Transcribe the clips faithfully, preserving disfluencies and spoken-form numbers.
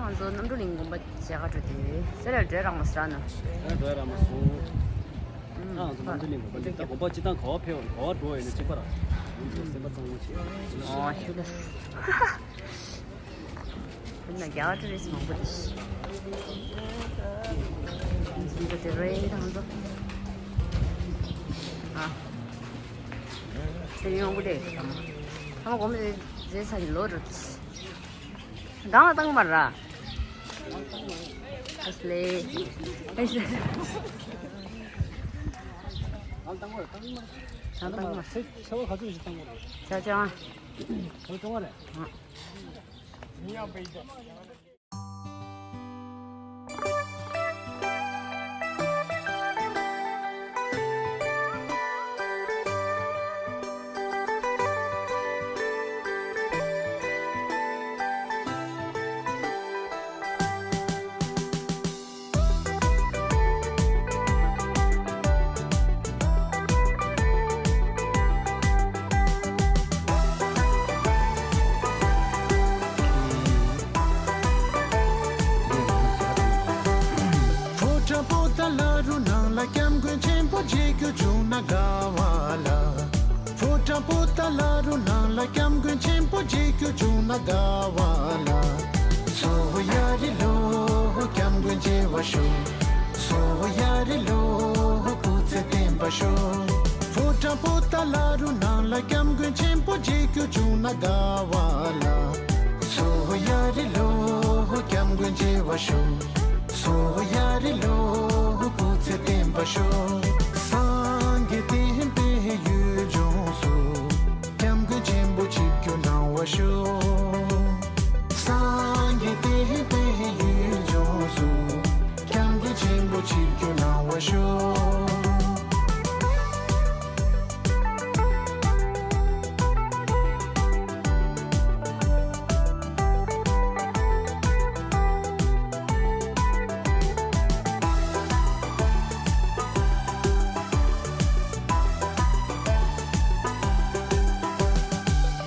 ང་ཚོ་རྣམ་གྲོལ་གླིང་དགོན་པ་མཇལ་ཁ་འགྲོ་དེ་རེད། སེ་ར་བགྲོད་རང་མ་སྲ་ན། སེ་ར་བགྲོད་རང་མ་སོང་། ད་ང་ཚོ་རྣམ་གྲོལ་གླིང་དགོན་པ་འདི་ད་དགོན་པ་སྤྱི་བཏང་ག་བ་ཕེབས་ག་བ་འགྲོ་ཡོད་ན་གཅིག་པ་ར། ང་ཚོ་སེམས་པ་གཙང་མ་བྱེད། ཨོ་ཤུ་ལ། ཁོ་ན་རྒྱ་གར་ཊུ་རི་སི་མང་པོ་རེད། འཛིན་གྲྭ་དེ་རེད་ད་ང་ཚོ། ཨ། ཚེ་རིང་མང་པོ་རེད་ད་མ། ད་མ་གོམ་རེད་རེད་ས་ཡི་ལོ་རུ། གང་ལ་བཏང་མ་ར། ཨེ་ལེ། ཨེ་ལེ། གང་བཏང་མ་ར་བཏང་མ་ར། གང་བཏང་མ་ར། ཚེ་ཚེ་བ་ག་ཚོད་ཞིག་བཏང་མ་ར། ཆ་ཆ། ག་ཚོད་བཏང་མ་ར། ཨ། ཕོ་བྲང་པོ་ཏཱ་ལ་རུ་ནང་ལ་སྐྱབས་མགོན་ཆེན་པོ་མཇལ་རྒྱུ་བྱུང་ན་དགའ་བ་ལ། ཕོ་བྲང་པོ་ཏཱ་ལ་རུ་ནང་ལ་སྐྱབས་མགོན་ཆེན་པོ་མཇལ་རྒྱུ་བྱུང་ན་དགའ་བ་ལ། སོ་ཡ་རི་ལོ་སྐྱབས་མགོན་མཇལ་བར་ཤོག་སོ་ཡ་རི་ལོ་སྐུ་ཚེ་བརྟན་པར་ཤོག་ཕོ་བྲང་པོ་ཏཱ་ལ་རུ་ནང་ལ་སྐྱབས་མགོན་ཆེན་པོ་མཇལ་རྒྱུ་བྱུང་ན་དགའ་བ་ལ། སོ་ཡ་རི་ལོ་སྐྱབས་མགོན་མཇལ་བར་ཤོག་སོ་ཡ་རི་ལོ་སྐུ་ཚེ་བརྟན་པར་ཤོག་སངས་རྒྱས་བསྟན་པའི་ཡུལ་ལྗོངས་སུ། སྐྱབས་མགོན་ཆེན་པོ་ཆིབས་བསྒྱུར་གནང་བར་ཤོག་སངས་རྒྱས་བསྟན་པའི་ཡུལ་ལྗོངས་སུ། སྐྱབས་མགོན་ཆེན་པོ་ཆིབས་བསྒྱུར་གནང་བར་ཤོག་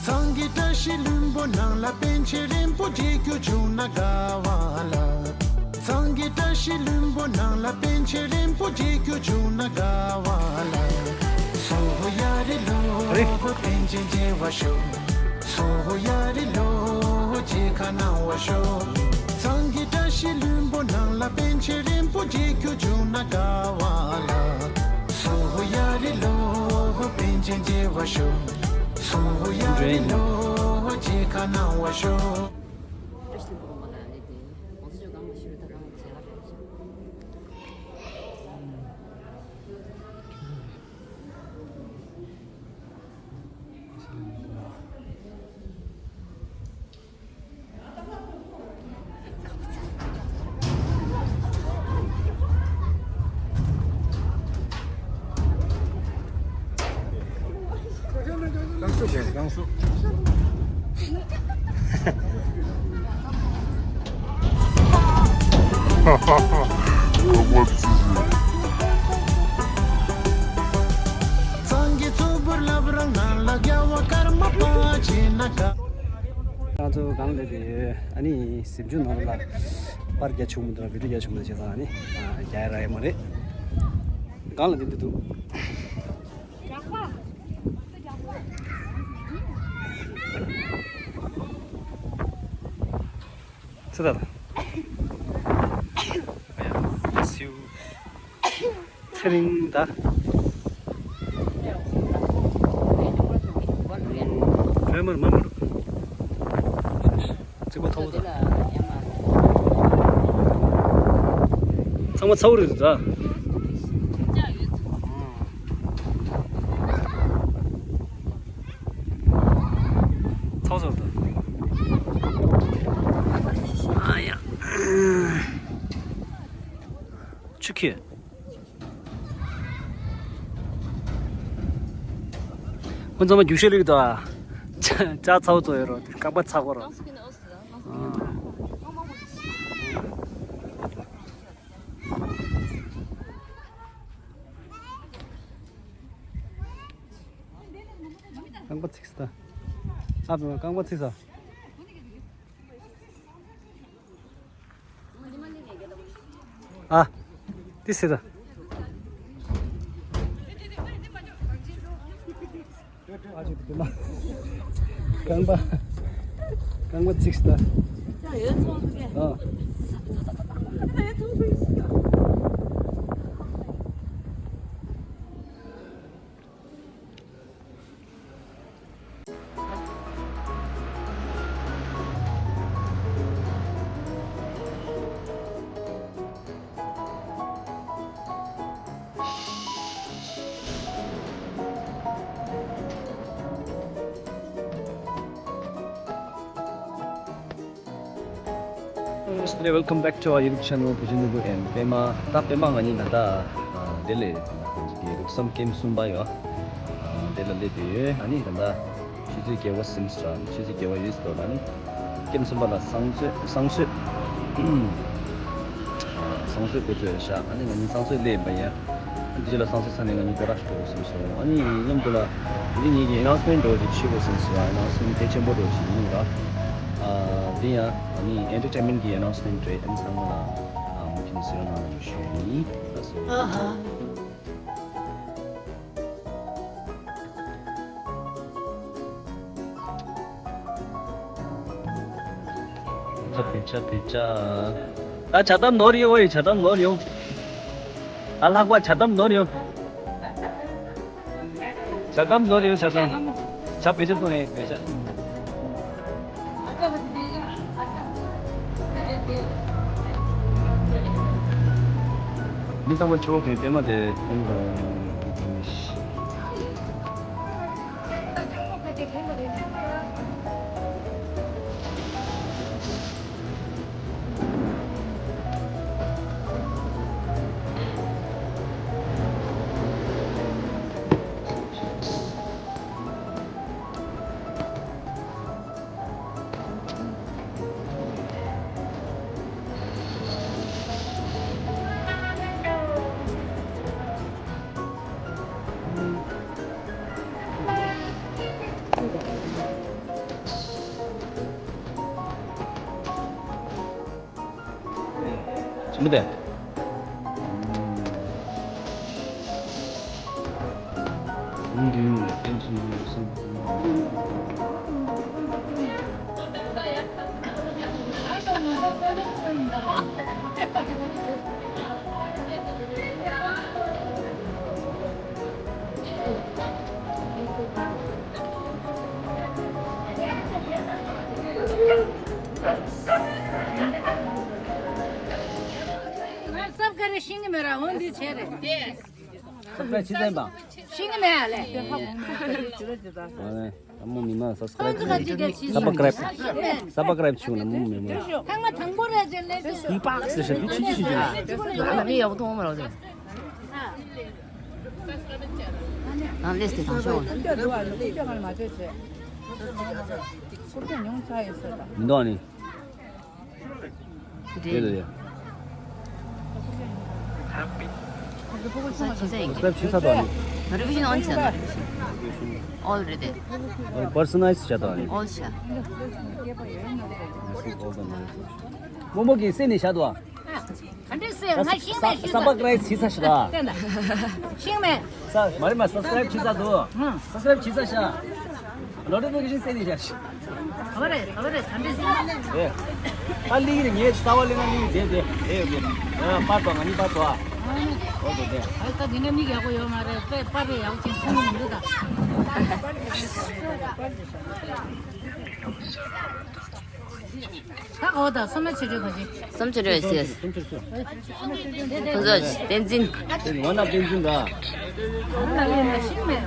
གཙང་གི་བཀྲ་ཤིས་ལྷུན་པོ་ནང་ལ་པཎ་ཆེན་རིན་པོ་ཆེ་མཇལ་རྒྱུ་བྱུང་ན་དགའ་བ་ལ། གཙང་གི་བཀྲ་ཤིས་ལྷུན་པོ་ནང་ལ་པཎ་ཆེན་རིན་པོ་ཆེ་མཇལ་རྒྱུ་བྱུང་ན་དགའ་བ་ལ། སོ་ཡ་རི་ལོ་ཨ་རེ། པཎ་ཆེན་མཇལ་བར་ཤོག་སོ་ཡ་རི་ལོ་མཇལ་ཁ་གནང་བར་ཤོག་གཙང་གི་བཀྲ་ཤིས་ལྷུན་པོ་ནང་ལ་པཎ་ཆེན་རིན་པོ་ཆེ་མཇལ་རྒྱུ་བྱུང་ན་དགའ་བ་ལ། སོ་ཡ་རི་ལོ་པཎ་ཆེན་མཇལ་བར་ཤོག་སོ་ཡ་རི་ལོ་མཇལ་ཁ་གནང་བར་ཤོག་བཀྲ་ཤིས་ལྷུན་པོ་དགོན་པ་ལ་ཡང་སླེབས་ཏེ། གོང་ས་མཆོག་གང་མ་ཤི་བའི་ཐབས་ལམ་མཇལ་ཁ་བྱས། རྐང་སུ་རེད། རྐང་སུ། གཙང་གི་ཚོགས་འཁོར་རླབས་རང་ནང་ལ་རྒྱལ་བ་ཀརྨ་པ་བྱེད་ན་དགའ། ང་ཚོ་གང་སླེབས་ཡོད། ཨ་ནི་གཟིམ་ཆུང་ནང་ལ་པར་རྒྱག་ཆོག་མི་འདུག་བི་ཌིའོ་རྒྱག་ཆོག་མི་འདུག་བྱས་ཙང་ཨ་ནི་རྒྱག་ཡ་རག་ཡོད་མ་རེད། གང་ལ་འདི་འདི་འདུག་ཚེ་རིང་ད། ཚེ་རིང་ད། བྲོས་མར་མ་མ་རུ། རྩིག་པ་མཐོ་བོ་ད། ཚང་མ་ཚ་བོ་རེད་ད། ཚ་བོ་ཚ་བོ་ད། ཨ་ཡ། ཆུ་ཁྱེར། ཁོ་ཚང་མ་རྒྱུག་ཤར་ལུས་ད། ཅ་ཅ་ཚ་བོ་ཚོ་ཡོད་རོ། རྐང་པ་ཚ་གོ་རོ། རྐང་པ་ཚིགས་ད། ཨ་བོ་རྐང་པ་ཚིགས་ས། ཨ། དེ་སེ་ད། ཨ་ཅིག་དེ་མ། རྐང་པ། རྐང་པ་ཚིགས་ད། ཡ་ཡོད་ཚོང་ཟེར་གི། ཨ། ཡོད་ཚོང་ཟེར་གི། Welcome back to our YouTube channel, Bujin Nubu and Pema. ད་པདྨ་ང་གཉིས་ད་ལྟ་ལྡི་ལི་གི་རིགས་གསུམ་ཀེམ་གསུམ་པ་ཡོད། ལྡི་ལི་སླེབས་ཡོད། ཨ་ནི་ད་ལྟ་ཆུ་ཚོད་བརྒྱད་པ་ཟིན་སོང་། ཆུ་ཚོད་བརྒྱད་པ་ཡོལ་སོང་། ཨ་ནི་ཀེམ་གསུམ་པ་ལ་བསང་མཆོད་བསང་མཆོད་བསང་མཆོད་འགོ་བཙུགས་བཞག་ཨ་ནི་ང་གཉིས་བསང་མཆོད་སླེབས་པ་ཡིན། འདི་ལ་བསང་མཆོད་ཚར་ནས་ང་གཉིས་སྐོར་ར་འགྲོ་དགོས་བསམ་སོང་། ཨ་ནི་མཉམ་དུ་ལ་འདི་གཉིས་ཀྱི་ཨེ་ནའུན་སི་མེན་ཊི་འདྲ་བོ་ཅིག་བྱེད་དགོས་བསམ་སོང་། ཨེ་ནའུན་སི་མེན་ཊི་ཕལ་ཆེན་པོ་འདྲ་བོ་ཅིག་ཡིན་ར། ཨ་འདི་ཡང་ཨ་ནི་ཨེན་ཊར་ཊེན་མེན་ཊི་གི་ཨེ་ནའུན་སི་མེན་ཊི་རེད། ཨ་ནི་ཚང་མ་ལ་ཨ་མུ་མཐུད་ནས་གསན་རོགས་གནང་ཞུ་ཡིན། ལགས་སོ། ཆ་བེ་ཆ་བེ་ཆ། ད་ཇ་དམ་ནོར་ཡོང་། ཨོ་ཡི་ཇ་དམ་ནོར་ཡོང་། ད་ལྷག་པ་ཇ་དམ་ནོར་ཡོང་། ཇ་དམ་ནོར་ཡོང་། ཇ་དམ། ཇ་བེ་ཆ་བཏུང་ཡིན་བེ་ཆ། མི་ཚང་མ་ཆུ་བོ་གི་པད་མ་དེ། ཆེན་པོ་དེ། ང་སབ་ཀ་རེ་ཤིང་གི་མེད་ར་འོ་འདི་བྱས་རེད། སབ་ཀ་རེ་ཅི་ཙམ་པ། ཤིང་གི་མེད་ཨ་ལས། ཨ་མོ་མི་མང་སབ་སི་ཀ་རེབ་བྱེད། སབ་སི་ཀ་རེབ། སབ་སི་ཀ་རེབ་བྱུང་ན་མོ་མི་མང་། ཐེངས་མ་དང་པོ་རེད་ཅེས་ལས་ཀྱི། ཧི་པག་སི་ཤ་དུ་ཆི་ཆི་ཤི་ཤི། ང་མི་ཡག་པོ་མཐོང་མ་རོགས་ཏེ། ང་ལེས་ཏེ་དང་ཤོག་མི་འདུག་ཨ་ནི། རེད། ས་ཆ་ས་ཡིན་གྱི། སབ་སི་ཀ་རེབ་བྱེད་ས་དང་ནོ་ཊི་ཕི་ཀེ་ཤན་ཨོན་བྱས་ན། ནོ་ཊི་ཕི་ཀེ་ཤན་ཨོལ་རེད་དེ། པར་སོ་ནལ་ཨའིཛ་བྱས་དང་ནི། ཨོལ་བྱས། མོ་མོ་གིས་སེ་ནས་བྱས་དང་། ག་འདྲས་སེ་ང་ཤིང་མེད་ཤིང་སབ་སི་ཀ་རེབ་བྱེད་ས་ཞིག་ལ། ཤིང་མེད། ས་མ་རེད་མ་སབ་སི་ཀ་རེབ་བྱེད་ས་དང་། སབ་སི་ཀ་རེབ་བྱེད་ས་ཤ། ནོ་ཊི་ཕི་ཀེ་ཤན་སེ་ནས་བྱས། ག་བ་རེད་ག་བ་རེད་ག་འདྲས་ཟེར། ཨེ། ད་ལིག་རེད། ངས་རྩ་བ་ལེན་ན་ལིག་དེ་དེ་ཨེ་ཡོད་གི། ཨ་པར་དོ་ང་གཉིས་པར་དོ་ཨ། ཨོ་དེ་དེ། ཨ་ད་དེ་འདྲ་མིག་ཡག་པོ་ཡོད་མ་རེད། པེ་པར་རེ་ཡག་པོ་ཅན་ཁོང་མི་འདུག་ད། ད་གོ་ད་སོ་མ་ཆེ་གྲས་གོ་ཅི། སོ་མ་ཆེ་གྲས་ཡོད་སེ། ཁོང་ཚོ་བསྟན་འཛིན། ང་ན་བསྟན་འཛིན་ར། ང་ན་ལས་ན་ཤིང་མེད།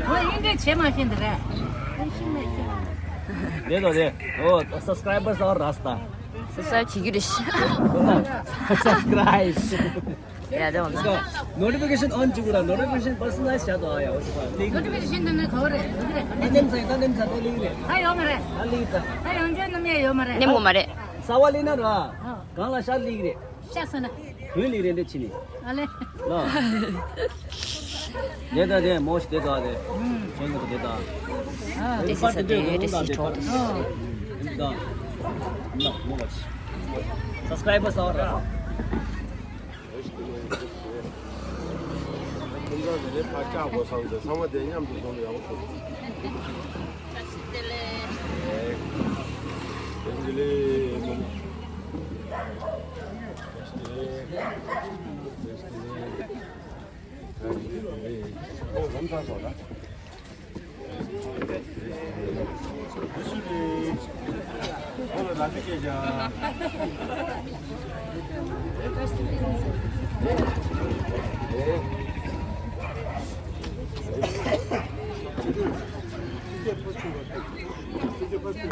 ང་ཡིན་འདྲ་བྱེད་མ་ཤེས་འདི་རེད། ཤིང་མེད་ཤིང་མེད། དེ་དོ་དེ། ཨོ་སབ་སི་ཀ་རེབ་བར་ས་ར་སྟ། སབ་སི་ཀ་རེབ་བྱེད་རྒྱུ་རེད་ཤག་སབ་སི་ཀ་རེབ། ཡ་དེ་འོང་ན། ནོ་ཊི་ཕི་ཀེ་ཤན་ཨོན་བྱེད་དགོས་ར། ནོ་ཊི་ཕི་ཀེ་ཤན་པར་སོ་ནལ་ཨའིཛ་བྱས་དང་ཨ་ཡ་འོ་ཟེར་བ་ལིག་རེད། ནོ་ཊི་ཕི་ཀེ་ཤན་དེ་ནི་ག་བ་རེད་ལིག་རེད། ཨ་ནེམ་ཚ་ཡིན་ད་ནེམ་ཚ་དེ་ལིག་རེད། ད་ཡོད་མ་རེད། ཨ་ལིག་ད། ད་ཡང་བསྐྱར་ནམ་ཡང་ཡོད་མ་རེད། ནེམ་གོ་མ་རེད། རྩ་བ་ལེན་ན་ར། གང་ལ་ཤ་ལིག་རེད། ཤ་ཟེར་ན། བོད་ལིག་རེད་འདྲ་ཕྱི་ནས། ཨ་ལེ། ལ། དེ་ད་དེ་མོ་ཞིག་དེ་ད་དེ། ཁྱོད་ནི་དེ་ད། ཨ། དེ་ད་དེ་དེ་དེ་དེ་དེ་ད། ཨ། དེ་ད། ན་མོ་བ་ཆི། Subscribers are ཁྱིམ་ཚང་དེ་ནས་ཕར་བཅག་དགོས་བསམ་སྟེ་ཚང་མ་དེ་མཉམ་དུ་བཟུང་ནས་ཡག་པོ་བྱུང་། བཀྲ་ཤིས་བདེ་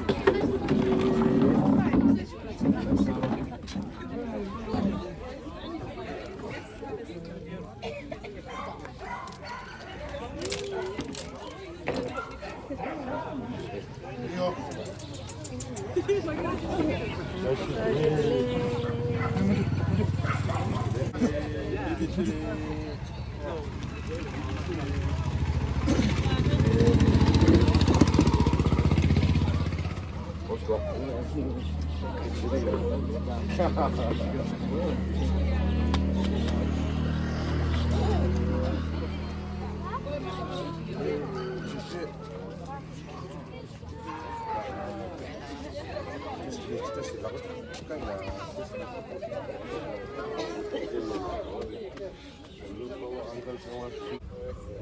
ལེགས། བཀྲ་ཤིས་བདེ་ལེགས། བཀྲ་ཤིས་བདེ་ལེགས། བཀྲ་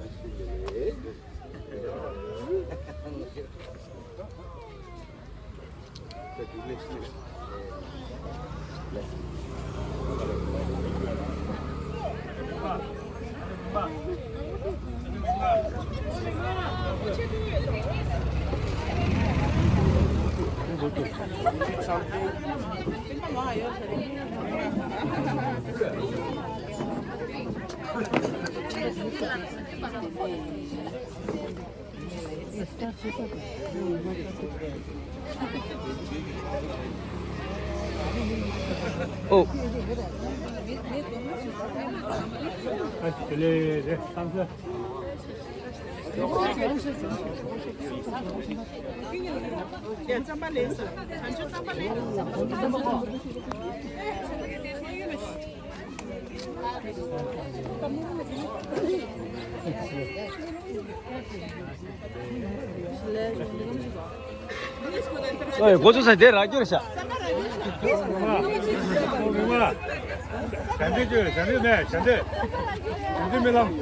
ཤིས་བདེ་ལེགས། ཨོ་ལམ་སང་སོང་ན། ཨོ། ཨོ་ཡ། འགོ་བཙུགས་ས་དེ་རག་གི་རེད་ཤག་བྱ་འདོད་བྱོས། བྱ་འདོད་མེད། བྱ་འདོད། བྱ་འདོད་རྨི་ལམ།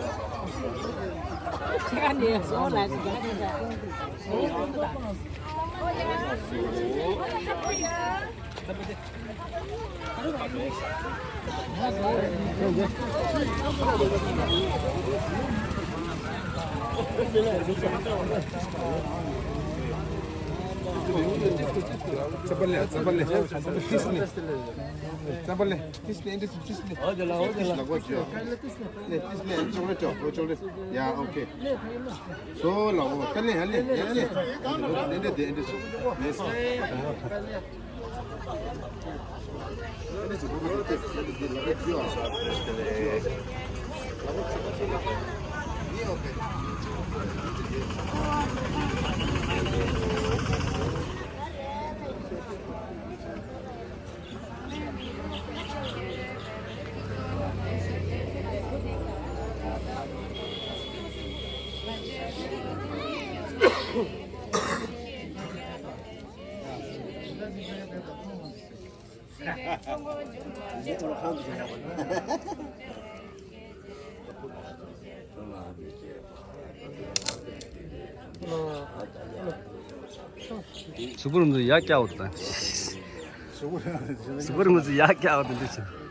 གཟུགས་པོ་རིང་ཚོ་ཡར་བཀྱག་འོ་དང་། གཟུགས་པོ་རིང་ཚོ་ཡར་བཀྱག་འོ་དང་འདི་བྱེད།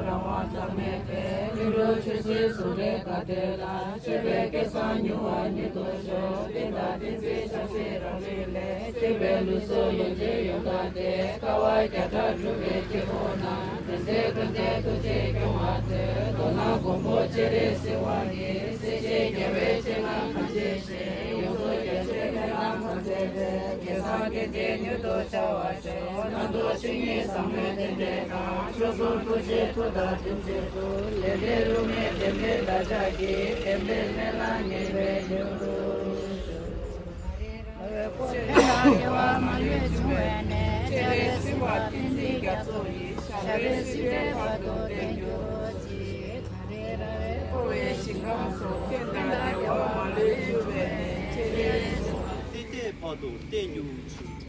རང་དབང་རྩ་མེད་པས། ཀུན་འགྲོ་ཆོས་སྲིད་ཟུང་འབྲེལ་དགའ་སྟོན་ལ། སྤྱོད་པའི་སྐལ་བཟང་མྱུར་བ་མྱུར་དུ་ཤོག། བསྟན་དང་བསྟན་འཛིན་ཆབ་སྲིད་རང་རིགས་ལས། སྤྱོད་པའི་ལུས་སྲོག་ཡོངས་འདྲེན་ཡོངས་དག་སྟེ། དཀའ་བ་བརྒྱ་ཕྲག་སྒྲུབ་པའི་སྐྱེ་བོ་རྣམས། འདི་ཚེ་ཀུན་ཏུ་ཐུགས་རྗེས་སྐྱོང་བར་མཛོད། མདོར་ན་མགོན་པོ་སྤྱན་རས་གཟིགས་དབང་གིས། སྲིད་ཞིའི་རྒྱལ་བའི་སྤྱན་སྔར་གང་མཆིས་ཤིང་། ཡོངས་སུ་རྒྱ་ཆེའི་སྨོན་ལམ་གང་མཛད་པའི། རྒྱལ་བཟང་བསྟན་འཛིན་མྱུར་དུ་འཆར་བར་ཤོག། རྣམ་རྟོག་ཆོས་ཉིད་ཟབ་མོའི་རྟེན་འབྲེལ་དང་། སྤྱོད་གསུམ་ཐུགས་རྗེའི་མཐུ་དང་ལྡན་ཚུལ་དུ། ལས་འབྲས་རླུང་ལྔའི་བདེན་པའི་བདག་ཅག་གི། བདེན་པའི་སྨོན་ལམ་ཉེ་བའི་མྱུར་དུ། དེ་ལྟར་དགེ་བ་མ་ལུས་འབྱུང་བའི་གནས། སྤྱན་རས་གཟིགས་དབང་བསྟན་འཛིན་རྒྱ་མཚོ་ཡི། ཞབས་པད་སྲིད་མཐའི་བར་དུ་བརྟན་གྱུར་ཅིག། འཁོར་བའི་ཞིང་ཁམས་སུ། ཕན་དང་བདེ་བ་མ་ལུས་འབྱུང་བའི་གནས། སྤྱན་རས་གཟིགས་དབང་སྲིད་མཐའི་བར་དུ་བརྟན་གྱུར་ཅིག།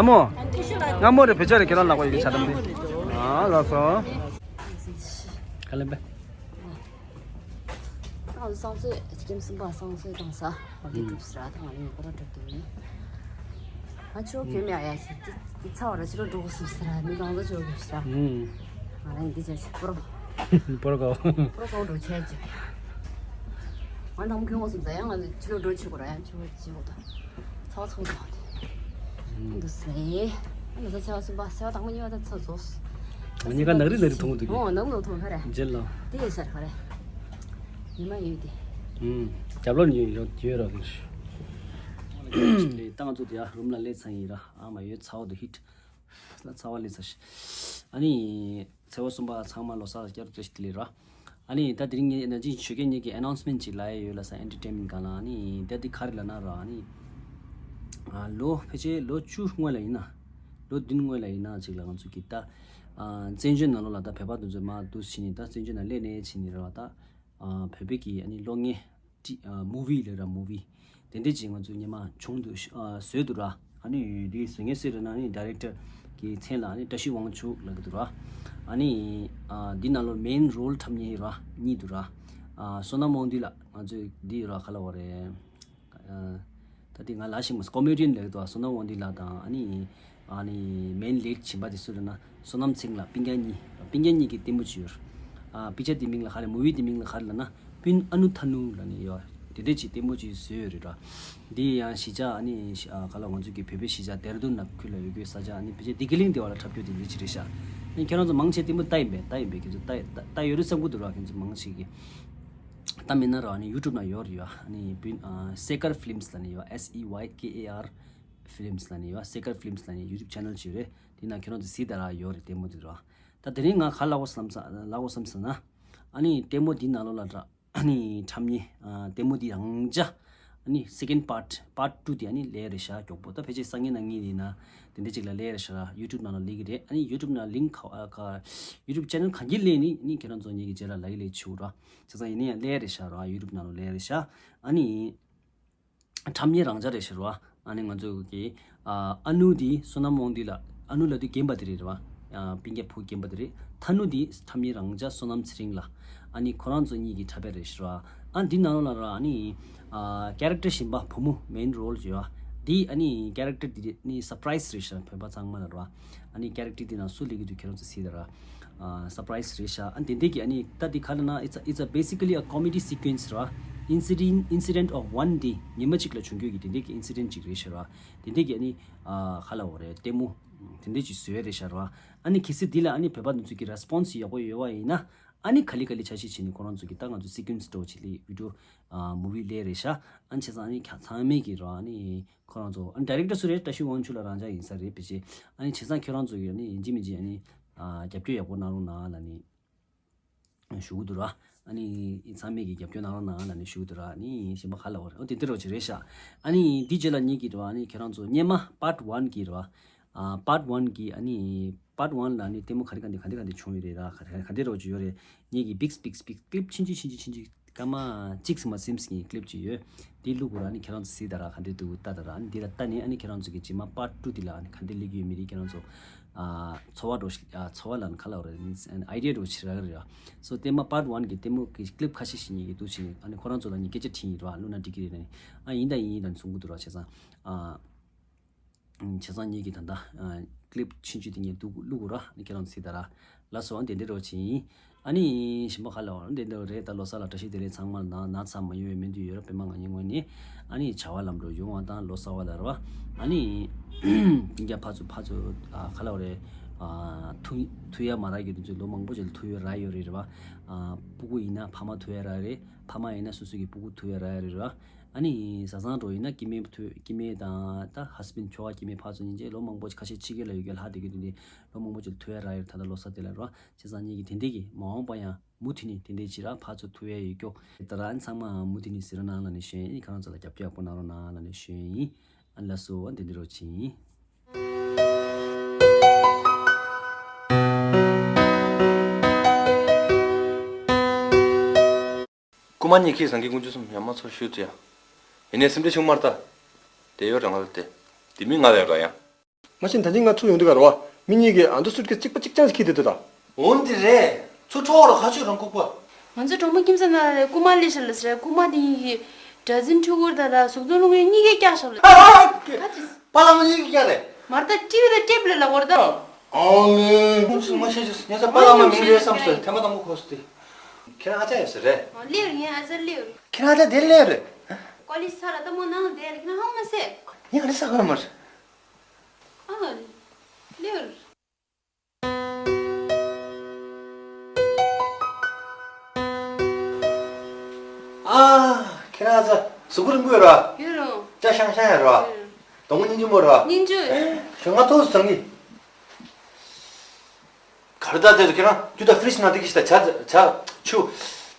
ལྷ་མོ། སྔ་མོ་རེ་བེད་སྤྱོད་རེ་ཁྱེད་རང་ལག་པ་ཡོད་ཀྱི་ཆ་དམ་དེ། ཨ་ལགས་སོ། ག་ལེན་པས། ཨ་སང་སོས་ཁྱིམ་གསུམ་པ་སང་སོས་དང་ས་བར་དུ་གྲུབ་སྲ་དང་ཨ་ནི་སྐོར་གྲུབ་དུས་ནི། ང་ཆོ་གྱོད་མེད་ཨ་ཡ་ཞིག་དེ་དེ་ཚ་བ་ར་ཕྱི་རོ་འགྲོ་གོ་སུབ་སྲ་མི་གང་ལ་ཆོ་གོ་ཤ། ང་རང་འདི་ཆ་ཆ་པོ་རོ། པོ་རོ་གོ། པོ་རོ་གོ་འགྲོ་ཆ་ཆ། ང་དང་གྱོད་གོ་སུབ་ས་ཡང་ང་ཕྱི་རོ་འགྲོ་ཆུ་གོ་ར་ཡང་ཆུ་གོ་ཆི་གོ་ད། ཚ་བ་ཚ་བ་དང་དེ། འདུག་སེ། ང་ཚ་ཚ་བ་གསུམ་པ་ཚ་བ་དང་མ་གཉིས་པ་ད་ཚ་བཟོས། ང་གཉིས་ཀ་ནག་རི་ནག་རི་མཐོང་གི་འདུག་གི། ཨོ་ནག་ནག་མཐོང་ཧ་རེ། མཇལ་ལ། དེ་ཡིན་ས་རེད་ཧ་རེ། ཉི་མ་ཡོད་དེ། ཨུམ། རྒྱབ་ལོགས་ནས་ཡོད་ཡོད་ར་གི། ལས་ཏང་ཚོ་དེ་ཡ་རུམ་ལ་སླེབས་ཚར་ཡིན་ར་ཨ་མ་ཡོད་ཚ་བ་དུ་ཧིད། ཚ་བ་སླེབས་ཚར་ཤི། ཨ་ནི། ཚེ་བ་གསུམ་པ་ཚང་མ་ལོ་གསར་བསྐྱར་བཀྲ་ཤིས་བདེ་ལེགས་ར། ཨ་ནི་ད་དེ་རིང་ངས་ན་ཅིན་ཆོས་རྒྱལ་གཉིས་ཀྱི་ཨ་ནའུན་སི་མེན་ཊི་ཅིག་ལ་ཡ་ཡོད་ལ་ས་ཨེན་ཊར་ཊེན་མེན་ཊི་ག་ལ་ཨ་ནི་ད་འདི་ག་རེ་ལ་ན་ར་ཨ་ནི། ཨ་ལོ་ཕལ་ཆེར་ལོ་བཅུ་སྔོན་ལ་ཡིན་ན། ལོ་བདུན་སྔོན་ལ་ཡིན་ན་ཅིག་ལ་ང་ཚོ་གི་ད། ཨ་བཙན་བྱོལ་ནང་ལོགས་ལ་ད་བོད་པ་དེ་ཚོ་མར་འདུག་ཕྱིན་ནས་ད་བཙན་བྱོལ་ནང་སླེབས་ནས་ཕྱིན་ནས་ར་བ་ད། ཨ་བོད་པའི་གི་ཨ་ནི་གློག་བརྙན་ཏི་ཨ་མུ་བི་ལབ་ར་མུ་བི་དེ་འདྲས་ཅིག་ང་ཚོ་སྔོན་མ་བྱུང་འདུག་ཨ་བཟོས་འདུག་ར། ཨ་ནི་དེ་བཟོ་མཁན་སུ་རེད་ན་ཨ་ནི་ཌའི་རེག་ཊར་གི་མཚན་ལ་ཨ་ནི་བཀྲ་ཤིས་དབང་ཕྱུག་ལབ་ཀྱི་འདུག་ར། ཨ་ནི་ཨ་འདི་ནང་ལོགས་མེན་རོལ་འཁྲབ་མཁན་ར་གཉིས་འདུག་ར། ཨ་བསོད་ནམས་དབང་འདུས་ལགས་ང་ཚོས་འདི་ར་ག་ལབ་དགོས་རེད། ཨ་ད་དེ་ང་ལ་ཤེས་མ་སོང་། ཀོ་མེ་ཌི་ཡན་ལབ་འདུག་བསོད་ནམས་དབང་འདུས་ལགས་དང་ཨ་ནི། ཨ་ནི་མེན་ལིཌ་བྱིན་པ་དེ་སུ་རེད་ན་བསོད་ནམས་ཚེ་རིང་ལགས། སྤུན་ཀྱག་གཉིས། སྤུན་ཀྱག་གཉིས་ཀྱི་ལྟད་མོ་ཅིག་ཡོད། ཨ་པིག་ཅར་དེ་མིང་ལ་ག་རེ་མུ་བི་དེ་མིང་ལ་ག་རེ་ལབ་ན། སྤུན་ཨ་ནུ་ཐ་ནུ་ལབ་ནས་ཡོད། དེ་འདྲས་ཅིག་ལྟད་མོ་ཅིག་བཟོས་ཡོད་རེད་ར། འདི་ཡང་གཞིས་ཆགས་ཨ་ནི་ཨ་ག་ལ་ང་ཚོ་གི་བོད་པའི་གཞིས་ཆགས་ལྡེ་ར་ལྡུན་ནང་ཁུལ་ལ་ཡོད་རྒྱུའི་ས་ཆ་ཨ་ནི་ཕལ་ཆེར་བདེ་སྐྱིད་གླིང་དེ་བ་ལ་འཁྲབ་རྒྱུ་དེ་འདྲས་ཅིག་རེད་ཤག་ཨ་ནི་ཁྱེད་རང་ཚོ་མང་ཆེ་ལྟད་མོ་ལྟ་ཡིན་པས་ལྟ་ཡིན་པས་ཁྱེད་ཚོ་ལྟ་ལྟ་ལྟ་ཡོད་རེད་བསམ་གྱི་འདུག་ར། ཁྱེད་ཚོ་མང་ཆེ་གི་ལྟ་མེད་ན་ར་ཨ་ནི་ཡུ་ཊུབ་ནང་ཡོད་རེད་ཡ། ཨ་ནི་སྤུན་ཨ་སེ་ཀར་ཕི་ལིམ་སི་ལབ་ནས་ཡོད། S E Y K A R Films ལབ་ནས་ཡོད། སེ་ཀར་ཕི་ལིམ་སི་ལབ་ནས་ཡུ་ཊུབ་ཆེ་ནལ་ཅིག་ཡོད་རེད། དེ་ནང་ཁྱེད་རང་ཚོ་གཟིགས་དང་རག་ཡོད་རེད་ལྟད་མོ་དེ་ར། ད་དེ་རིང་ང་ག་ལབ་དགོས་བསམ་ས་ལབ་དགོས་བསམ་སོང་ན། ཨ་ནི་ལྟད་མོ་འདི་ནང་ལོགས་ལ་ར་ཨ་ནི་འཁྲབ་མཁན་ཨ་ལྟད་མོ་འདི་རང་འཇགས་ཨ་ནི་སེ་ཀེན་པཱརཊ་པཱརཊ་ཊུ་དེ་ཨ་ནི་སླེབས་རེད་ཤག་མགྱོགས་པོ། ད་ཕལ་ཆེར་སང་ཉིན་གནངས་ཉིན་ཡིན་ན་དེ་འདྲ་ཅིག་ལ་སླེབས་རེད་ཤག་ར། ཡུ་ཊུབ་ནང་ལ་སླེབས་ཀྱི་རེད། ཨ་ནི་ཡུ་ཊུབ་ནང་ལིང་ཁ་ཨ་ཁ་ཡུ་ཊུབ་ཆེ་ནལ་གང་གི་སླེབས་ནི་ཨ་ནི་ཁྱེད་རང་ཚོ་ངེད་ཀྱི་རྗེས་ལ་ལབ་ཀྱི་ལབ་ཆུག་ར། བྱས་ཙང་ཡིན་ན་ཡང་སླེབས་རེད་ཤག་ར། ཡུ་ཊུབ་ནང་ལ་སླེབས་རེད་ཤག་ཨ་ནི། འཁྲབ་མཁན་རང་འཇགས་རེད་ཤག་ར། ཨ་ནི་ང་ཚོ་གི་ཨ་ཨ་ནུ་དེ་བསོད་ནམས་དབང་འདུས་ལགས། ཨ་ནུ་ལབ་དུས་རྒན་པ་དེ་རེད་ར། ཨ་སྤུན་ཀྱག་བུ་རྒན་པ་དེ་རེད། ཐ་ནུ་དེ་འཁྲབ་མཁན་རང་འཇགས་བསོད་ནམས་ཚེ་རིང་ལགས། ཨ་ནི་ཁོ་རང་ཚོ་གཉིས་ཀྱིས་འཁྲབ་པ་རེད་ཤག་ར། ཨ་འདི་ནང་ལོགས་ལ་ར་ཨ་ནི་ཨ་ཀེ་རེག་ཊར་གཞན་པ་བུ་མོ་མེན་རོལ་ཅིག་ཡོད། འདི་ཨ་ནི་ཀེ་རེག་ཊར་འདི་ནི་སར་པ་རའི་སི་རེད་ཤག་བོད་པ་ཚང་མ་ལ་ར། ཨ་ནི་ཀེ་རེག་ཊར་འདི་ནང་སུ་སླེབས་ཀྱི་འདུག་ཁྱེད་རང་ཚོ་གཟིགས་དང་ར། ཨ་surprise་རེད་ཤག་ཨ་དེ་འདྲས་ཀྱི་ཨ་ནི་ད་འདི་ག་ལབ་ན། it's a, it's a basically a comedy sequence་ར། incident, incident of one day། ཉི་མ་གཅིག་ལ་བྱུང་རྒྱུ་གི་དེ་འདྲས་ཀྱི་incident་ཅིག་རེད་ཤག་ར། དེ་འདྲས་ཀྱི་ཨ་ནི་ཨ་ག་ལབ་དགོས་རེད། ལྟད་མོ་དེ་འདྲས་ཅིག་བཟོས་རེད་ཤག་ར། ཨ་ནི་གལ་སྲིད་འདི་ལ་ཨ་ནི་བོད་པ་འདི་ཚོ་གི་response་ཡག་པོ་ཡོད་པ་ཡིན་ན། ཨ་ནི་ག་ལེ་ག་ལེ་འཆར་གཞི་བྱས་ནས་ཁོ་རང་ཚོ་གི་ད་ང་ཚོ་sequence་འདྲ་བོ་ཅིག་ལ་video་ཨ་movie་ལས་རེད་ཤག་ཨ་ནི་བྱས་ཙང་ཨ་ནི་ཁ་ཚང་མས་ཀྱི་ར། ཨ་ནི་ཁོ་རང་ཚོ་ཨ་ནི་director་སུ་རེད། བཀྲ་ཤིས་དབང་ཕྱུག་ལགས་རང་ཅག་ཡིན་ས་རེད། ཕལ་ཆེར་ཨ་ནི་བྱས་ཙང་ཁྱོད་རང་ཚོ་གི་ཨ་ནི་ཡིན་གཅིག་མིན་གཅིག་ཨ་ནི་ཨ་རྒྱབ་སྐྱོར་ཡག་པོ་གནང་རོགས་གནང་ལབ་ནས་ཞུ་གི་འདུག་ར། ཨ་ནི་ཚང་མས་ཀྱི་རྒྱབ་སྐྱོར་གནང་རོགས་གནང་ལབ་ནས་ཞུ་གི་འདུག་ར། ཨ་ནི་གཞན་པ་ག་ལབ་དགོས་རེད། ཨོ་དེ་འདྲས་རོ་ཅིག་རེད་ཤག་ཨ་ནི་འདི་རྗེས་ལ་ངེད་ཀྱི་འགྲོ་ཨ་ནི་ཁྱེད་རང་ཚོ་སྔོན་མ་part one་གི་ར། ཨ་part one་གི་ཨ་ནི་part one་ལ་ཨ་ནི་ལྟད་མོ་ག་རེ་ག་འདི་ག་འདི་ག་འདི་བྱུང་ཡོད་རེད་ར། ག་ག་འདི་རོ་ཅིག་ཡོད་རེད། ངེད་ཀྱི་big big big clip་ཆུང་ཆུང་ཆུང་ཆུང་ཆུང་ཆུང་སྐར་མ་གཅིག་ཙམ་མ་ཟིན་ཙམ་གྱི་clip་ཅིག་ཡོད། དེ་བླུག་དགོས་ར། ཨ་ནི་ཁྱེད་རང་ཚོ་གཟིགས་དང་ར། ག་འདྲས་འདུག་ལྟ་དང་ར། ཨ་ནི་འདི་ལ་ལྟ་ནས་ཨ་ནི་ཁྱེད་རང་ཚོ་གི་རྗེས་མ་part two་འདི་ལ་ཨ་ནི་ག་འདྲས་སླེབས་ཀྱི་ཡོད་མེད་དེ་ཁྱེད་རང་ཚོ་ཨ་ཚོར་བ་འདྲ་བོ་ཞིག་ཨ་ཚོར་བ་ལབ་ན་ག་ལབ་དགོས་རེད། ཨ་ནི་idea་འདྲ་བོ་ཞིག་རག་གི་རེད་ར། so་ལྟད་མོ་part one་གི་ལྟད་མོ་གི་clip་ཁ་ཤས་ཤིག་ངེད་ཀྱིས་བསྡུས་བྱས་ནས་ཨ་ནི་ཁོ་རང་ཚོ་ལ་ཨ་ནི་སྐད་ཆ་དྲིས་ཡིན་ར། བླུགས་ན་འགྲིག་གི་རེད་ལབ་ནས། ཨ་ཡིན་དང་ཡིན་ཡིན་དང་གསུང་གི་འདུག་ར། བྱས་ཙང་ཨ། བྱས་ཙང་ངེད་ཀྱིས་ད་ལྟ་clip་ཆུང་ཆུང་དེ་ངས་བླུག་བླུག་དགོས་ར། ཨ་ནི་ཁྱེད་རང་ཚོ་གཟིགས་དང་ར། ལགས་སོ། ཨ་དེ་འདྲས་རོ་ཅིག་ཡིན། ཨ་ནི་གཞན་པ་ག་ལབ་དགོས་རེད། དེ་འདྲས་རེད། ད་ལོ་གསར་ལ་བཀྲ་ཤིས་བདེ་ལེགས་ཚང་མ་ལ། ན་ན་ཚ་མ་ཡོང་བའི་སྨོན་འདུན་ཡོད་ར། པད་མ་ང་གཉིས་ངོས་ནས་ཨ་ནི་བྱ་བ་ལམ་འགྲོ་ཡོང་བ་དང་ལོ་གསར་པ་ལ་ར་བ། ཨ་ནི་ཡིན་ཀྱང་ཕར་ཚུར་ཕར་ཚུར་ཨ་ག་ལབ་དགོས་རེད། ཨ་ཐུག་ཐུག་ཡ་མ་རག་གི་དུས་ཚོད་ལོ་མང་པོ་ཅིག་ལ་ཐུག་ཡ་རག་ཡོད་རེད་ར་བ། ཨ་སྤུ་གུ་ཡིན་ན་ཕ་མ་ཐུག་ཡ་རག་རེད། ཕ་མ་ཡིན་ན་སོ་སོ་གི་སྤུ་གུ་ཐུག་ཡ་རག་ཡ་རེད་ར། ཨ་ནི་བཟའ་ཚང་འདྲ་བོ་ཡིན་ན་སྐྱེ་དམན་ཐུག་སྐྱེ་དམན་དང་ད་husband་ཁྱོ་ག་སྐྱེ་དམན་ཕར་ཚུར་ཡིན་ཅེས་ལོ་མང་པོ་ཁ་ཤས་ཕྱི་རྒྱལ་ལ་ཡོད་མཁན་ལྷག་བསྡད་ཀྱི་དུས་འདི་ལོ་མང་པོ་ཅིག་ལ་ཐུག་ཡ་རག་ཡོད། ད་ལྟ་ལོ་གསར་དེ་ལ་ར། བྱས་ཙང་ངེད་ཀྱིས་དེ་འདྲས་ཀྱི་མ་འོངས་པ་ཡང་མུ་མཐུད་ནས་དེ་འདྲས་ཅིག་ར་ཕར་ཚུར་ཐུག་ཡ་ཡོད་སྐྱོ། དེ་ལྟར་ཨ་ནི་ཚང་མ་མུ་མཐུད་ནས་གཟིགས་རོགས་གནང་ལབ་ནས་ཞུ་ཡ་ཡིན། ཁྱེད་རང་ཚོ་ལ་རྒྱབ་སྐྱོར་ཡག་པོ་གནང་རོགས་གནང་ལབ་ནས་ཞུ་ཡ་ཡིན། ཨ་ནི་ལགས་སོ། ཨ་འདི་འདྲས་རོ་ཅིག་ཡིན། རྐུ་མ་གཉིས་ཁྱི་བཟང་གི་ཀུན་སྤྱོད་གསུམ་ཡ་མ་ཚོ་ཞུ་ཅི་ཡ། ཡིན་ནའི་སེམས་ཁྲལ་ཆུང་མ་རེད་ད། དེ་ཡོད་རང་ལ་དེ། དེ་མིན་ང་ལ་ར་ཡང་། མ་གཞི་ད་གིན་ང་ཚུར་ཡོང་དུས་ག་ར་བ། མི་གཉིས་ཀྱིས་ཨ་མདོ་སུཊ་ཀེས་གཅིག་པ་གཅིག་རྐྱང་ཞིག་འཁྱེར་བསྡད་འདུག་ད། འོན་ཏེ་རེད། ཚུར་འཕྲོ་བ་ལ་ཁ་ཆུ་རང་ཁུག་པ། ང་ཚོ་གྲོགས་མོ་ཁྱིམ་ཚང་ནང་ལ་རྐུ་མ་ལས་ཤར་ལ་ཟེར། རྐུ་མ་དེ་གཉིས་ཀྱིས་གྲྭ་བཙུན་ཕྲུ་གུར་ད་ལ་གཟུགས་འཛིན་རླུང་ཡོད་གཉིས་ཀས་བཀྱགས་བཞག་ལ། ཨ་ཨ། ཨ་ཅི། པ་ལགས་མ་གཉིས་ཀྱིས་བཀྱགས་རེད། མར་ད་ཀྲིབ་ད་ཀྲིབ་ལ་ལ་བོར་ད། ཨོ་ལེ། ཁུངས་སུ་མ་ཤེས་ཤེས་ཉེ་ས་པ་ལགས་མ་མིང་རེད་བསམ་སོང་། ཐེངས་མ་དང་པོ་གོ་སོང་སྟེ། ཁྱེད་རང་ཨ་ཅག་ཡོད་ས་རེད། ཨ་ལེའུ་ངའི་ཨ་ཅག་ལེའུ། ཁྱེད་རང་ཨ་ཅག་དེ་ལེའུ་རེད། ཀོ་ལི་ས་ར་ད་མོ་ནང་དེ་རེད། ཁྱེད་རང་ཧང་མ་སེ། ངས་ཨ་ནི་ས་གོ་མ་རེད། ཨ་ལེའུ་རེད། ཨ། ཁྱེད་རང་ཨ་ཅག་གཟུགས་པོ་རིང་པོ་ཡོད་ར། ཡོད་རུང་། སྐྲ་ཤང་ཤང་ཡོད་ར། ཡོད་རུང་། གདོང་མོ་སྙིང་རྗེ་མོ་ར། སྙིང་རྗེ། ཞོགས་ང་ཐུག་སོང་ངི། ག་རེ་ད་དེ་ཁྱེད་རང་རྒྱུ་ད་ཕྲིཇ་ནང་དེ་གི་ཤི་ད་ཇ་ཇ་ཆུ་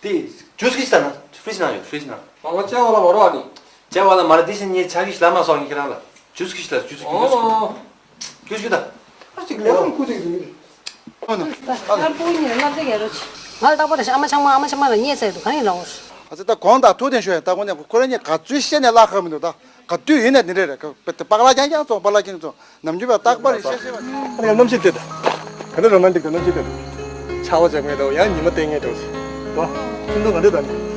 དེ་ཇུས་གི་ཤི་ད་ན་ཕྲིཇ་ནང་ཡོད། ཕྲིཇ་ནང་། ང་ང་ཅག་བ་ལ་མ་རོ་ཨ་ནི། ཇ་བ་ལ་མ་ར་དེ་ཤི་ཉེ་ཆ་གི་ཤི་ལ་མ་སོང་ངི་ཁྱེད་རང་ལ་ཇུས་གི་ཤི་ད་ཇུས་གི་ཇུས་གི་ད། ཨ་ཅིག་ལས་ཁུངས་ཁུ་དེ་གི་མི། ཨ་ན། ཨ་ལ་པོ་ཉི་ལ་ལབ་ཟེར་ག་རོ་ཆི། ང་ལ་རྟག་པར་ཨ་མ་ཆང་མ་ཨ་མ་ཆང་མ་ལ་ཉེ་ཚེ་དུ་ག་ནི་ལ་འོ། ཨ་ཙི་ད་གོང་དང་ཐུག་དེ་ཤོད་ཡ། ད་གོང་ནས་ཁོ་རང་ཉིད་ག་ཚོད་བཤད་ནས་བརླག་ཁག་མི་འདུག་ད་ག་དུས་ཡིན་ནས་དེ་འདྲས་རེད། ག་པ་ལ་རྐྱང་རྐྱང་སོང་པ་ལ་རྐྱང་སོང་། ནམ་རྒྱུན་པ་རྟག་པར་བཤད་བཤད་པ། ཨ་ནི་གནམ་གཤིས་དེ་ད། ག་ནི་རོ་མན་ཊིག་དང་གནམ་གཤིས་དེ་ད། ཆར་པ་རྒྱག་མཁན་འདྲ་བོ་ཡང་ཉི་མ་བསྟན་མཁན་འདྲ་བོ་ཞིག་རེད་བ། ཁྱིམ་ཚང་ག་འདྲ་ད་ནི།